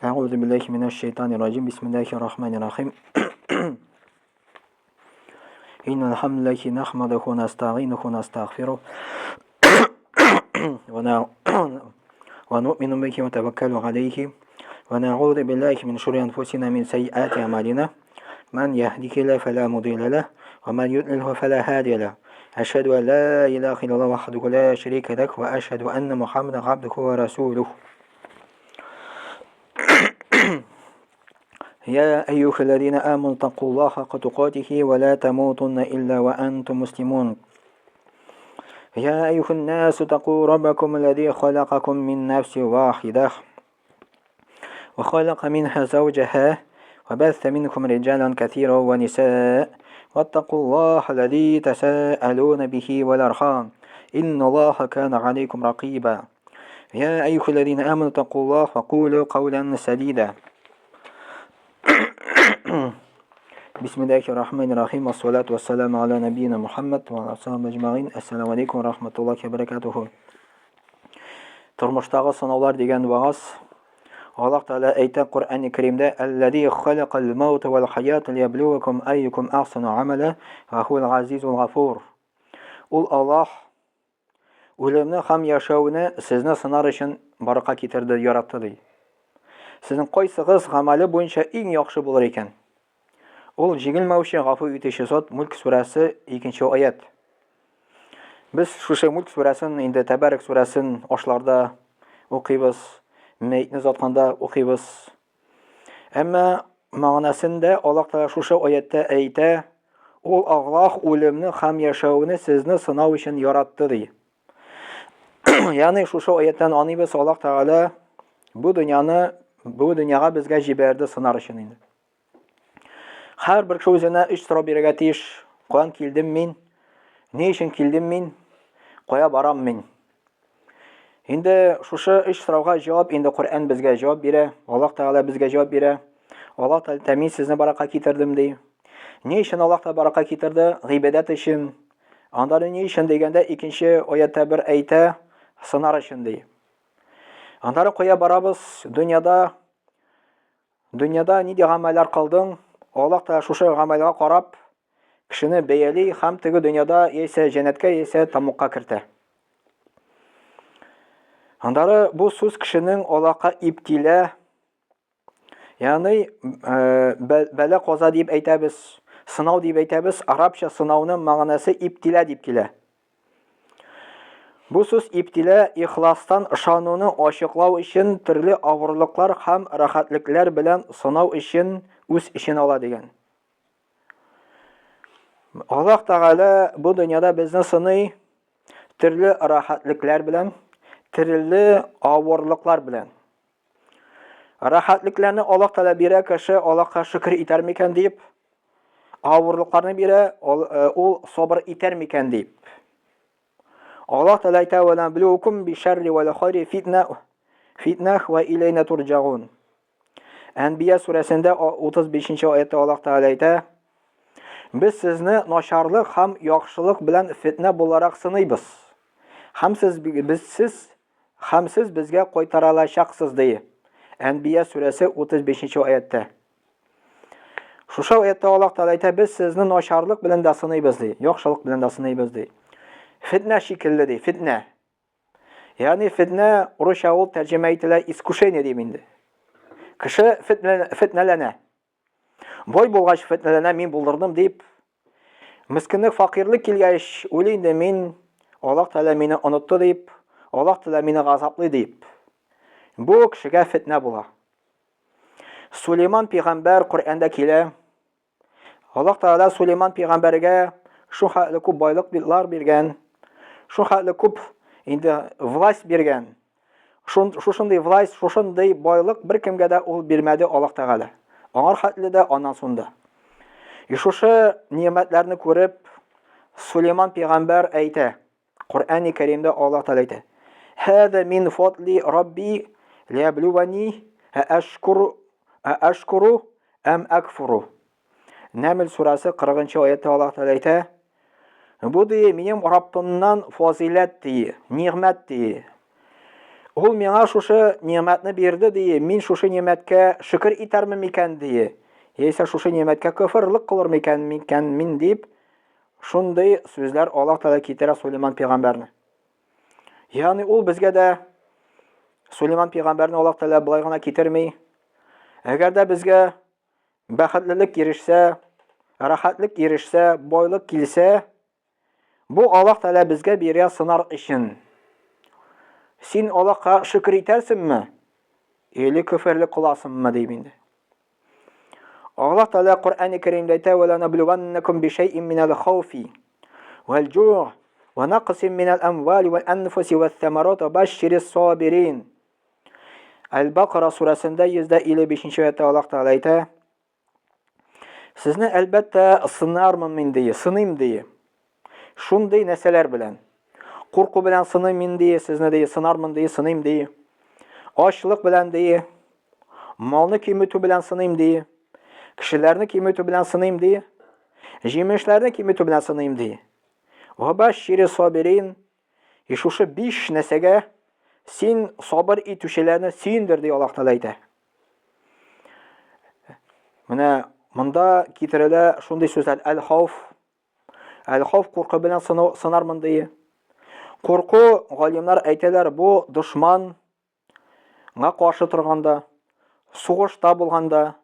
Әгъузу биллахи минәш шайтанир раҗим. Бисмиллахир рахманир рахим. Иннал хамдалиллахи нахмадуху ва настаинуху ва настагъфирух. Ва нуъмину бихи ва таваккалу алейхи. Ва нa'удhu биллахи мин шури анфусина мин сайyiати а'малина. Ман яһдихиллаху фала мудилля лах ва ман юдлилху фала хадия лах. Ашһаду ан ла илаха иллаллах вахдаху ла шарика лах ва ашһаду анна Мухаммадан абдуху ва расулух. يا أيها الذين آمنوا اتقوا الله حق تقاته ولا تموتن إلا وأنتم مسلمون. يا أيها الناس اتقوا ربكم الذي خلقكم من نفس واحدة وخلق منها زوجها وبث منكم رجالا كثيرا ونساء واتقوا الله الذي تساءلون به والأرحام إن الله كان عليكم رقيبا. يا أيها الذين آمنوا اتقوا الله وقولوا قولا سديدا. بسم الله الرحمن الرحيم والصلاة والسلام على نبينا محمد وعلى آله أجمعين. Ассаламу алейкум рахматуллахи ва баракатуху. Тормыштагы сынаулар дигән вагаз. Аллаһ Тәгалә әйтә Коръәни Кәримдә: "Аллази халакал маута вал хаята лияблувакум айюкум ахсану амала ва хуал азизул гафур". Ул Аллаһ үлемне һәм яшәүне сезне сынар өчен баракка китерде, яратты ди. Сезнең кайсыгыз гамәле буенча иң яхшы булыр икән? Ул җиңелмәүче, гафу итүче зат. Мульк сүрәсе, 2 аят. Без шушы Мульк сүрәсен, инде Тәбәрек сүрәсен ашларда укыйбыз, мәетне затканда укыйбыз. Әмма мәгънәсендә Аллаһ Тәгалә шушы аятта әйтә, ул Аллаһ үлемне һәм яшәүне сезне сынау өчен яратты ди. Ягъни шушы аяттан аныйбыз, Аллаһ Тәгалә бу дөньяны, бу дөньяга безгә җибәрде сынар өчен инде. Һәрбер кеше үзенә өч сорау бирергә тиеш. Каян килдем мин? Ни өчен килдем мин? Кая барам мин? Инде шушы өч сорауга җавап инде Коръән безгә җавап бирә, Аллаһ Тәгалә безгә җавап бирә. Аллаһ Тәгалә мин сезне баракка китердем ди. Ни өчен Аллаһ Тәгалә баракка китерде? Гыйбадәт өчен. Анда ни өчен дигәндә икенче аятта бер әйтә, сынар өчен ди. Аннары кая барабыз? Дөньяда дөньяда нинди гамәлләр кылдың? Аллаһ Тәгалә шушы гамәлгә карап кешене бәяли һәм теге дөньяда яисә җәннәткә, яисә тамукка кертә. Аннары бу сүз кешенең Аллаһка ибтилә, ягъни э, бәла каза дип әйтәбез, сынау дип әйтәбез. Арабча сынауның мәгънәсе ибтилә дип килә. Бу сүз ибтилә ихластан ышануны ачыклау өчен төрле авырлыклар һәм рәхәтлекләр белән сынау өчен үз эчен ала дигән. Аллаһ Тәгалә бу дөньяда безне сыный төрле рәхәтлекләр белән, төрле авырлыклар белән. Рәхәтлекләрне Аллаһ Тәгалә бирә, кеше Аллаһка шөкер итәр микән дип, авырлыкларны бирә, э, ул сабыр итәр микән дип. Аллаһ Тәгалә әйтә: "Ва наблуукум бишәрри вәл хайри фитна фитнах ва иләйна турҗаун". Әнбия сүрәсендә 35 нче аятта Аллаһ Тәгалә әйтә: Без сезне начарлык һәм яхшылык белән фитнә буларак сыныйбыз. Һәм сез без сез һәм сез безгә кайтарылачаксыз, ди. Әнбия сүрәсе 35 нче аятта. Шушы аятта Аллаһ Тәгалә әйтә, без сезне начарлык белән дә сыныйбыз, ди, яхшылык белән дә сыныйбыз, ди. Фитнә шикелле, ди, фитнә. Ягъни фитнә урысча ул тәрҗемә ителә искушение дип инде. Кеше фитнәләнә. Бай булгач фитнәләнә, мин булдырдым дип. Мискинлек, факирлек килгәч, уйлый инде мин Аллаһ Тәгалә мине онытты дип, Аллаһ Тәгалә мине газаплый дип. Бу кешегә фитнә була. Сулейман пәйгамбәр Коръәндә килә. Аллаһ Тәгалә Сулейман пәйгамбәргә шу хәтле күп байлык биргән, шу хәтле күп инде власть биргән. Шушындый власть, шушындый байлык беркемгә дә ул бирмәде Аллаһ Тәгалә. Аңар хәтле дә, аннан соң да. И шушы ниәмәтләрне күреп, Сулейман пәйгамбәр әйтә, Коръәни Кәримдә Аллаһ Тәгалә әйтә: "Һәзә мин фадли Рабби лияблувани ә ашкуру ә ашкуру әм акфуру". Нәмл сүрәсе 40 аятта Аллаһ Тәгалә әйтә: "Бу ди минем Раббымнан фазыйләт ди, нигъмәт ди. Ул миңа шушы ни'мәтне бирде ди, мин шушы ни'мәткә шөкер итәрмен микән ди, яисә шушы ни'мәткә көферлек кылыр микән микән мин дип, шундый сүзләр Аллаһ Тәгалә китерә Сулейман пәйгамбәрне. Ягъни ул безгә дә Сулейман пәйгамбәрне Аллаһ Тәгалә болай гына китерми. Әгәр дә безгә бәхетлелек ирешсә, рәхәтлек ирешсә, байлык килсә, Бу Аллаһ Тәгалә безгә бирә сынар өчен. Син Аллаһка шөкер итәрсеңме? Или көферлек кыласыңмы дип инде. Аллаһ Тәгалә Коръән-и Кәримдә әйтә: "Ва ланаблуваннакум бишәйин минәл хауфи вәл җуъ ва нақсин минәл амвали вәл анфуси вәс самарат ва башширис сабирин." Әл-Бакара сүрәсендә 155 аятта Аллаһ Тәгалә әйтә: Сезне, әлбәттә, сынармын мин ди, сыныйм ди. Шундый нәрсәләр белән. Курку белән сыныйм мин ди, сезне ди, сынармын ди, сыныйм ди. Ачлык белән ди, малны киметү белән сыныйм ди. Кешеләрне киметү белән сыныйм ди. Җимешләрне киметү белән сыныйм ди. Вабашшири сабирин И шушы биш нәрсәгә син сабыр итүчеләрне сөендер, ди Аллаһ Тәгалә әйтә. Менә монда китерелә шундый сүзләр: әл-хауф. Әл-хауф курку белән сынармын ди. Курку, галимнәр әйтәләр, бу дошман ңа каршы торганда, сугышта булганда,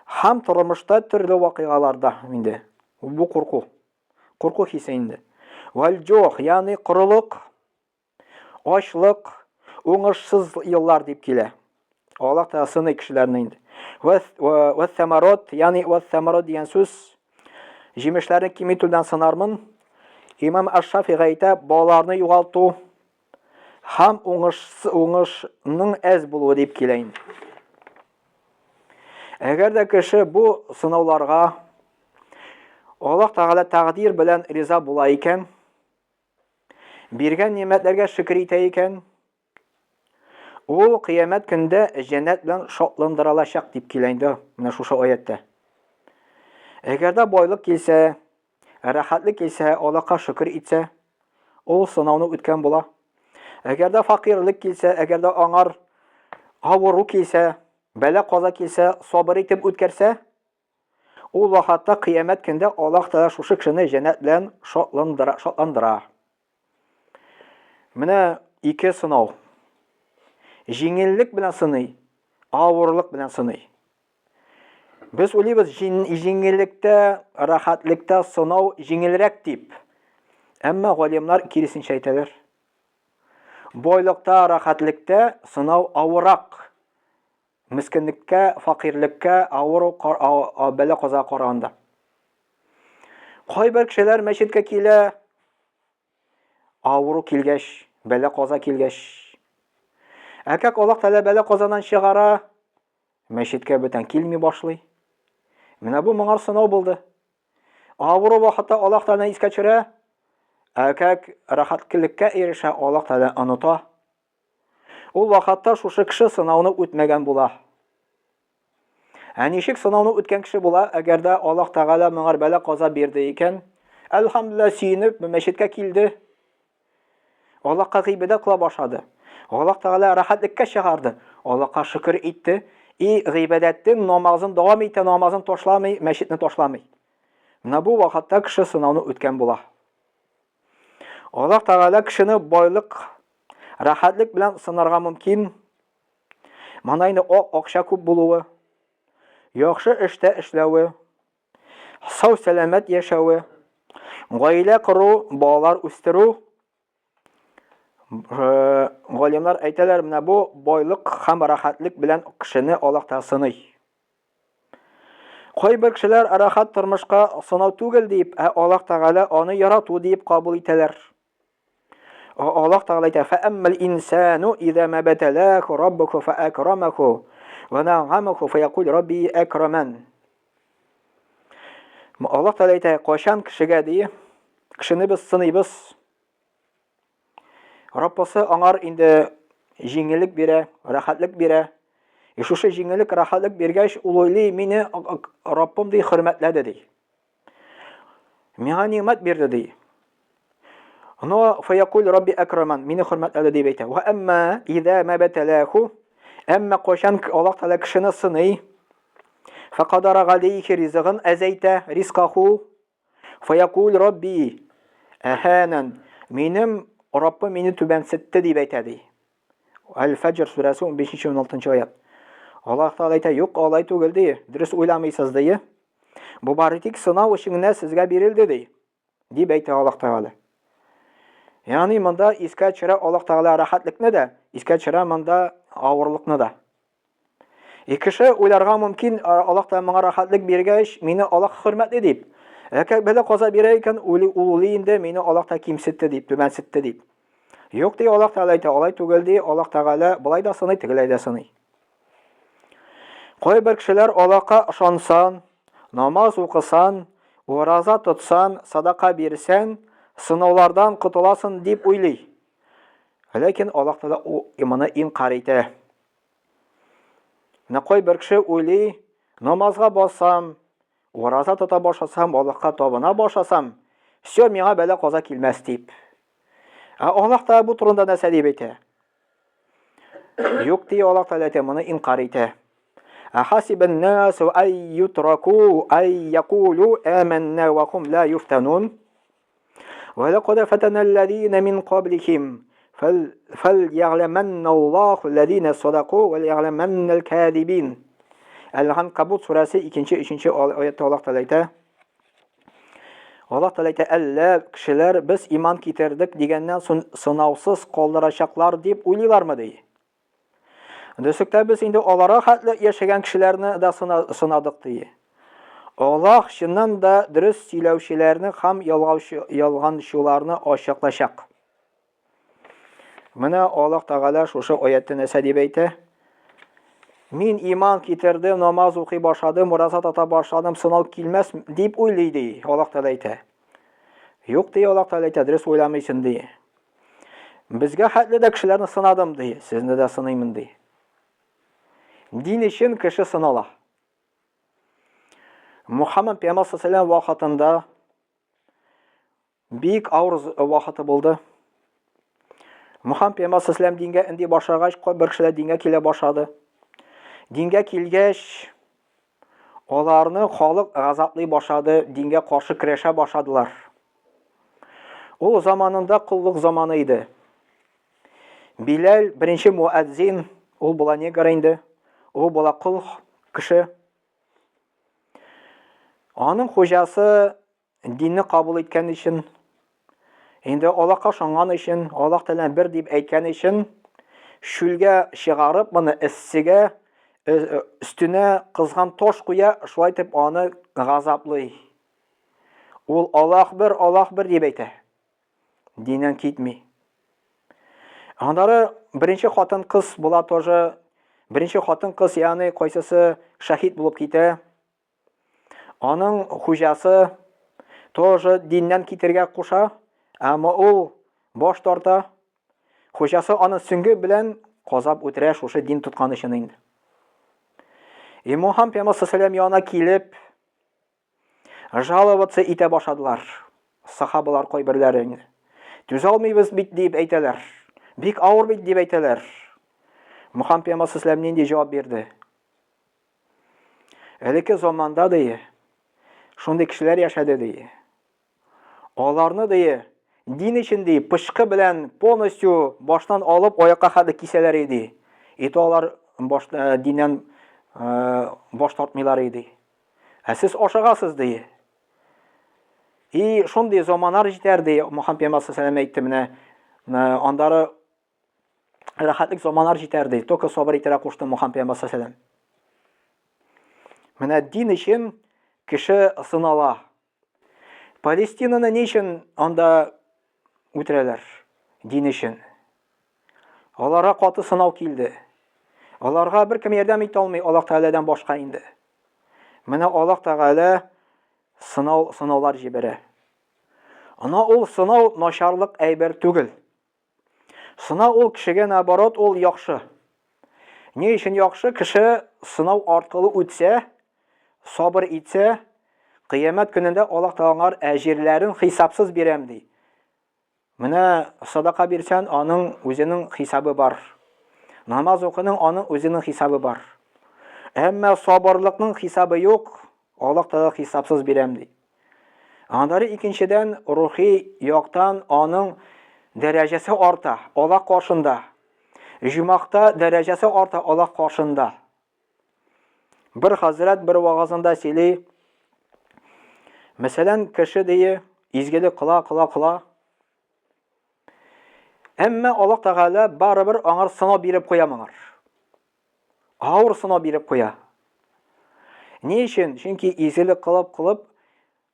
Һәм тормышта төрле вакыйгаларда инде бу курку. Курку хисе инде. Вәлҗух, ягъни корылык, ачлык, уңышсыз еллар дип килә. Аллаһ Тәгалә сыный кешеләрне инде. Вәс-самарот, ягъни вәс-самарот дигән сүз җимешләрне киметүдән сынармын. Имам Аш-Шафигый әйтә, балаларны югалту, Һәм уңыш, уңышның әз булуы дип килә инде. Әгәр дә кеше бу сынауларга Аллаһ Тәгалә тәкъдир белән риза була икән, биргән нимәтләргә шөкер итә икән, ул кыямәт көндә җәннәт белән шатландырылачак дип килә инде менә шушы аятта. Әгәр дә байлык килсә, Рәхәтлек килсә, Аллаһка шөкер итсә, ул сынауны үткән була. Әгәр дә факирлек килсә, әгәр дә аңар авыру килсә, бәла-каза килсә, сабыр итеп үткәрсә, ул вакытта кыямәт көндә Аллаһ Тәгалә шушы кешене җәннәт белән шатландыра, шатландыра. Менә ике сынау. Җиңеллек белән сыный, авырлык белән сыный. Без уйлыйбыз, җиңеллектә, рәхәтлектә сынау җиңелрәк дип. Әмма галимнар киресенчә әйтәләр. Байлыкта, рәхәтлектә сынау авырак. Мескенлеккә, факирлеккә, авыру, бәла-казага караганда. Кайбер кешеләр мәчеткә килә, авыру килгәч, бәла-каза килгәч. Ә как Аллаһ Тәгалә бәла-казадан чыгара, Мәчеткә бүтән килми башлый. Менә бу моңар сынау булды. Авыру вакытта Аллаһ Тәгаләне искә төшерә, ә как рәхәтлеккә ирешә, Аллаһ Тәгалә оныта. Ул вакытта шушы кеше сынауны үтмәгән була. Ә ничек сынауны үткән кеше була, әгәр дә Аллаһ Тәгалә моңар бәла каза бирде икән, әлхәмдүлилләһ сөенеп мәчеткә килде. Аллаһка гыйбадәт кыла башлады. Аллаһ Тәгалә рәхәтлеккә чыгарды. Аллаһка шөкер итте. И гыйбадәтен, намазын дәвам итә, намазын ташламый, мәчетне ташламый. Менә бу вакытта кеше сынауны үткән була. Аллаһ Тәгалә кешене байлык, рәхәтлек белән сынарга мөмкин. Монда инде акча күп булуы, яхшы эштә эшләве, сау-сәламәт яшәве, гаилә кору, балалар үстерү. Э, галимнәр әйтәләр, менә бу байлык һәм рәхәтлек белән кешене Аллаһ Тәгалә сыный. Кайбер кешеләр рәхәт тормышка сынау түгел дип, ә Аллаһ Тәгалә аны ярату дип кабул итәләр. Аллаһ Тәгалә әйтә: "Фәәммәл инсану иза мабталаху раббуху фәакрамаху ва нагамаху фаякул рабби акраман." Аллаһ Тәгалә әйтә, кайчан кешегә ди, кешене без сыныйбыз. Раббысы аңар инде җиңеллек бирә, рәхәтлек бирә. И шушы җиңеллек, рәхәтлек биргәч, ул уйлый, мине Раббым ди хөрмәтләде ди. Миңа нимәт бирде ди. Но фаякул Рабби әкраман, мине хөрмәтләде дип әйтә. Ва әмма иза мәбәтәләху, әмма кайчан Аллаһ Тәгалә кешене сыный, факадара галейхи ризыгын әзәйтә, ризкаху, фаякул Рабби әһәнән, минем Раббым мине түбәнсетте дип әйтә ди. Әл-Фәҗр сүрәсе 15-16 аят. Аллаһ Тәгалә әйтә, юк, алай түгел ди, дөрес уйламыйсыз ди. Бу бары тик сынау өчен генә сезгә бирелде ди. Дип әйтә Аллаһ Тәгалә. Ягъни монда искә төшерә Аллаһ Тәгалә рәхәтлекне дә, искә төшерә монда авырлыкны да. И кеше уйларга мөмкин, Аллаһ Тәгалә моңа рәхәтлек биргәч, мине Аллаһ хөрмәтли дип. Әгәр бәла каза бирә икән, ул уйлый инде, мине Аллаһ Тәгалә кимсетте дип, түбәнсетте дип. Юк ди Аллаһ Тәгалә әйтә, алай түгел ди, Аллаһ Тәгалә болай да сыный, тегеләй дә сыный. Кайбер кешеләр Аллаһка ышансан, намаз укысан, ураза тотсан, садака бирсән, сынаулардан котыласың дип уйлый. Ләкин Аллаһ Тәгалә моны инкар итә. Менә кайбер кеше уйлый, намазга бассам, ураза тота башласам, Аллаһка табына башласам, все, миңа бәла-каза килмәс дип. Ә Аллаһ Тәгалә бу турында нәрсә дип әйтә? Юк ди Аллаһ Тәгалә әйтә, моны инкар итә. Ахасибан насу ай ютраку ай якулу аманна ва хум ла юфтанун. Ва лакад фатана аллазина мин каблихим фәльягъләмәннә Аллаһу аллазина садаку ва льягъләмәннә аль-кадибин. Әл-Ганкабут сүрәсе 2-3 аятта Аллаһ Тәгалә әйтә. Аллаһ Тәгалә әйтә, әллә кешеләр без иман китердек дигәннән соң сынаусыз калдырачаклар дип уйлыйлармы ди. Дөреслектә без инде аларга хәтле яшәгән кешеләрне дә сынадык ди. Аллаһ чыннан да дөрес сөйләүчеләрне һәм ялганчыларны ачыклачак. Менә Аллаһ Тәгалә шушы аятта нәрсә дип әйтә? Мин иман китердем, намаз укый башладым, ураза тота башладым, сынау килмәс дип уйлый ди, Аллаһ Тәгалә әйтә. Юк ди, Аллаһ Тәгалә әйтә, дөрес уйламыйсың ди. Безгә хәтле дә кешеләрне сынадым ди, сезне дә сыныймын ди. Дин өчен кеше сынала. Мухаммад пәйгамбәр саллаллаху вакытында Бик авыр вакыты булды. Мухаммад пәйгамбәр саллаллаху дингә инди башлагач, бер кешеләр дингә килә башлады. Дингә килгәч, аларны халык газаплый башлады, дингә каршы көрәшә башладылар. Ул заманында коллык заманы иде. Биләл беренче муәдзин, ул була негр инде, ул була кол кеше. Аның хуҗасы Динне кабул иткән өчен, инде Аллаһка ышанган өчен, Аллаһ Тәгалә бер дип әйткән өчен, чүлгә чыгарып, моны эссегә, өстенә кызган таш куя, шулай итеп аны газаплый. Ул Аллаһ бер, Аллаһ бер дип әйтә. Диннән китми. Аннары беренче хатын-кыз була тоже. Беренче хатын-кыз, ягъни кайсысы шәһид булып китә. Аның хуҗасы тоже диннән китергә куша, әмма ул баш тарта. Хуҗасы аны сөңге белән казап үтерә шушы дин тоткан өчен инде. И Мухаммад пәйгамбәр саллаллаху янына килеп, жаловаться итә башладылар. Сахабалар кайберләре инде. Түзә алмыйбыз бит дип әйтәләр. Бик авыр бит дип әйтәләр. Мухаммад пәйгамбәр саллаллаху нинди җавап бирде? Элекке заманда ди, шундый кешеләр яшәде ди. Аларны ди, дин өчен ди, пычкы белән полностью баштан алып аякка хәтле кисәләр иде. И то алар баш, э, диннән э, баш тартмыйлар иде. Ә сез ашыгасыз ди. И шундый заманнар җитәр ди, Мухаммад пәйгамбәр саллаллаху әйтте менә, андары рәхәтлек заманнар җитәр ди. Только сабыр итәргә кушты Мухаммад пәйгамбәр саллаллаху Менә дин өчен кеше сынала. Палестинаны ни өчен анда үтерәләр? Дин өчен. Аларга каты сынау килде. Аларга беркем ярдәм итә алмый Аллаһ Тәгаләдән башка инде. Менә Аллаһ Тәгалә сынау сынаулар җибәрә. Ана ул сынау начарлык әйбер түгел. Сынау ул кешегә наоборот ул яхшы. Ни өчен яхшы? Кеше сынау аркылы үтсә, сабыр итсә, кыямәт көнендә Аллаһ Тәгалә аңар әҗирләрен хисапсыз бирәм ди. Менә садака бирсән, аның үзенең хисабы бар. Намаз укының аның үзенең хисабы бар. Әмма сабырлыкның хисабы юк, Аллаһ Тәгалә хисапсыз бирәм ди. Аннары икенчедән рухи яктан аның дәрәҗәсе арта Аллаһ каршында. Җумахта дәрәҗәсе арта Аллаһ каршында. Бер хәзрәт бер вагазында сөйли, мәсәлән, кеше дие, изгелек кыла, кыла, кыла. Әмма Аллаһ Тәгалә барыбер аңар сынау биреп куя моңар. Авыр сынау биреп куя. Ни өчен? Чөнки изгелек кылып, кылып,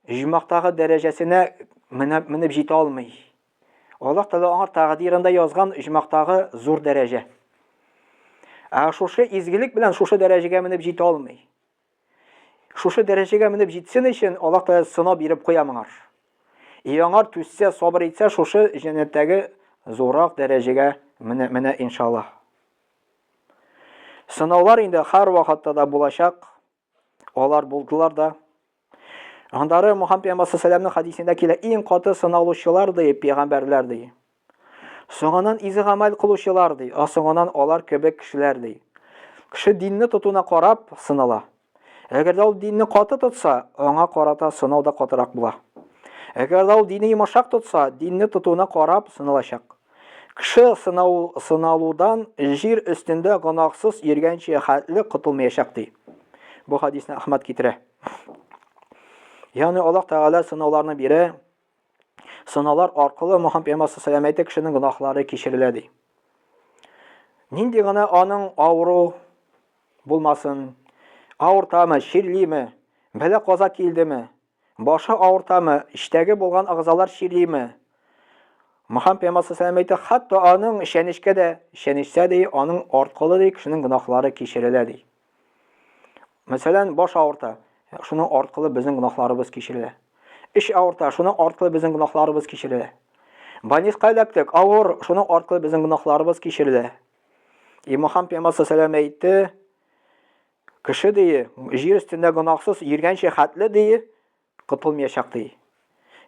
Җомактагы дәрәҗәсенә менеп, менеп җитә алмый. Аллаһ Тәгалә аңа тәкъдирында язган җомактагы зур дәрәҗә. Ә шушы изгелек белән шушы дәрәҗәгә менеп җитә алмый. Шушы дәрәҗәгә менеп җитсен өчен Аллаһ Тәгалә сынау биреп куя моңар. И аңар түзсә, сабыр итсә, шушы җәннәттәге зуррак дәрәҗәгә менә, менә иншаллаһ. Сынаулар инде һәр вакытта да булачак. Алар булдылар да. Андары Мухаммад пәйгамбәр саллаллаху хадисендә килә, иң каты сыналучылар ди, пәйгамбәрләр ди. Соңыннан изге гамәл кылучылар ди, а соңыннан алар кебек кешеләр ди. Кеше динне тотуына карап сынала. Әгәр дә ул динне каты тотса, аңа карата сынау да катырак була. Әгәр дә ул динне йомшак тотса, динне тотуына карап сыналачак. Кеше сынау, сыналудан җир өстендә гөнаһсыз йөргәнче хәтле котылмаячак ди. Бу хадисне Әхмәд китерә. Ягъни Аллаһ Тәгалә сынауларны бирә. Сынаулар аркылы Мухаммад пәйгамбәр саллаллаху әйтә, кешенең гөнаһлары кичерелә ди. Нинди генә аның авыру булмасын, авыртамы, чирлиме, бәла каза килдеме, Башы авыртамы, эчтәге булган агзалар чирлиме? Мөхәммәд пәйгамбәр саллаллаху әйтә, хәтта аның чәнечкә дә чәнечсә ди, аның арткылы ди, кешенең гөнаһлары кичерелә ди. Мәсәлән, баш авырта, шуның арткылы безнең гөнаһларыбыз кичерелә. Эч авырта, шуның арткылы безнең гөнаһларыбыз кичерелә. Больницка эләктек, авыр, шуның арткылы безнең гөнаһларыбыз кичерелә. И Мөхәммәд пәйгамбәр саллаллаху әйтте, Кеше, ди, җир өстендә гөнаһсыз йөргәнчә хәтле, ди, котылмаячак, ди.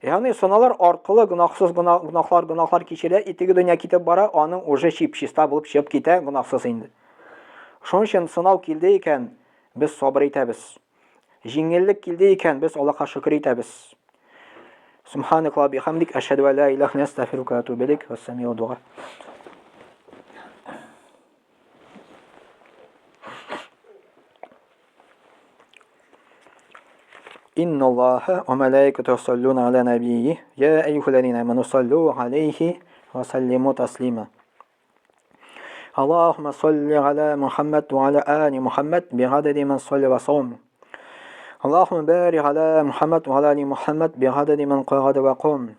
Ягъни сыналар аркылы гөнаһсыз гөнаһлар гөнаһлар кичерә, и теге дөнья китеп бара, аның уже чип-чиста булып чыгып китә, гөнаһсыз инде. Шуның өчен сынау килде икән, без сабыр итәбез. Җиңеллек килде икән, без Аллаһка шөкер итәбез. Субханакаллаһ бихамдик, әшһәду ан ла илаһа илля анта, астагфирука ва атубу илейк. Вассамиу дуа. إن الله وملائكته يصلون على نبيه يا أيها الذين آمنوا صلوا عليه وسلموا تسليما اللهم صل على محمد وعلى آل محمد بعدد من صلى وصوم اللهم بارك على محمد وعلى آل محمد بعدد من قعد وقوم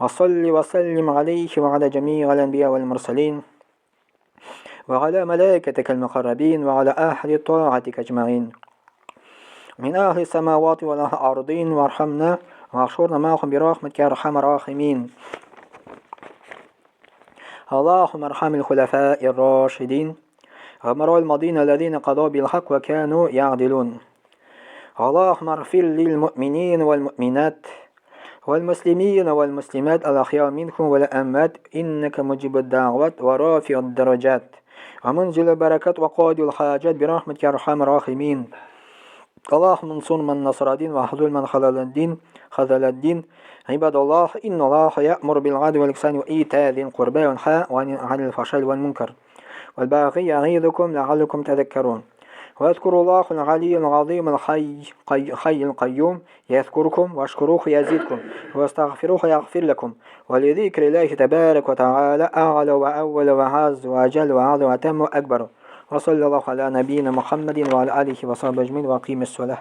وصل وسلم عليه وعلى جميع الأنبياء والمرسلين وعلى ملائكتك المقربين وعلى أهل طاعتك أجمعين من أهل السماوات والأرضين وارحمنا واحشرنا معهم برحمتك يا أرحم الراحمين اللهم ارحم الخلفاء الراشدين غمر المدينة الذين قضوا بالحق وكانوا يعدلون اللهم اغفر للمؤمنين والمؤمنات والمسلمين والمسلمات الأحياء منكم والأموات إنك مجيب الدعوات ورافع الدرجات ومنزل البركات وقاضي الحاجات برحمتك يا أرحم الراحمين اللهم انصر من نصر الدين واخذل من خذل الدين خذل الدين عباد الله إن الله يأمر بالعدل والإحسان وإيتاء ذي القربى وينهى عن الفحشاء والمنكر والباغي يعظكم لعلكم تذكرون واذكروا الله العلي العظيم الحي حي القيوم يذكركم واشكروه يزيدكم واستغفروه يغفر لكم ولذكر الله تبارك وتعالى أعلى وأول وعز وأجل وأعظم وأتم وأكبر وصلى الله على نبينا محمد وعلى آله وصحبه أجمعين وأقيم الصلاة.